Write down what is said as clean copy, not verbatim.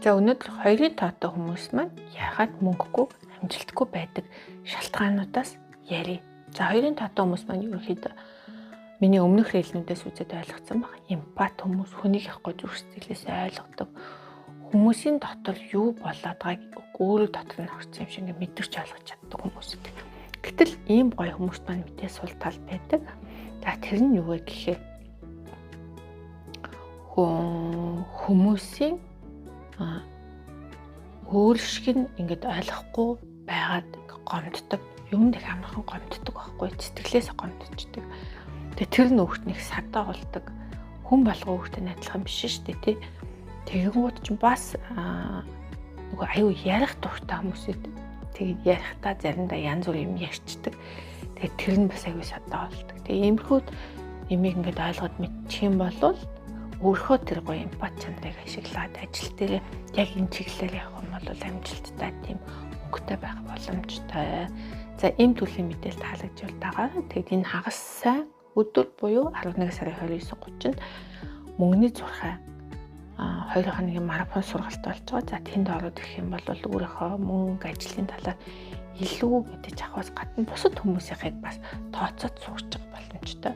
За, өнөөдөр хоёрын тоотой хүмүүс маань яагаад мөнгөгүй, амжилтгүй байдаг шалтгаануудаас ярья. За, хоёрын тоотой хүмүүс маань ерөнхийдөө миний өмнөх reel нүүдээс үзээд ойлгоцсон баг. Эмпат хүмүүс, хүнийг яахгүй зүрх сэтгэлээс ойлгодог. Хүмүүсийн дотор юу болоод байгааг өөрөө дотор нь орсон юм шиг ингээ мэдэрч ойлгож чаддаг хүмүүс. Гэтэл ийм гоё хүмүүст маань мэдээ сул тал байдаг. За, тэр нь юу вэ гэхээр хүмүүсийн өөр шиг нь ингээд ойлгохгүй байгаад гомддог. Юм их амархан гомддог байхгүй, сэтгэлээс гомдчихдаг. Тэгээ тэр нь өөрт нэг садаа болдог. Хүн болго өөртөө адилхан биш шүү дээ, тий. Тэгэнгүүт чинь бас нөгөө аюу ярих дуртай хүмүүс байдаг. Тэгээд ярихдаа заримдаа янз бүр юм ярьчдаг. Тэгээд тэр нь бас аюу садаа болдог. Тэгээ иймэрхүү юмыг ингээд ойлгоод мэдчих юм бол өөрөө тэр гоё эмпат чанарыг ашиглаад ажил дээр яг энэ чиглэлээр явах юм бол амжилттай, тийм мөнгөтэй байх боломжтой. За, ийм төрлийн мэдээлэл таалагдвал дагаа. Тэгэд энэ хагас сайн өдөр буюу 11 сарын 29-30-нд мөнгөний зурхай 2 хоногийн марафон сургалт болж байгаа. За, тэнд ороод ирэх юм бол өөрийнхөө мөнгө, ажлын талаар илүү мэдэж авахаас гадна бусад хүмүүсийнхийг бас тооцоод сурч байгаа боломжтой.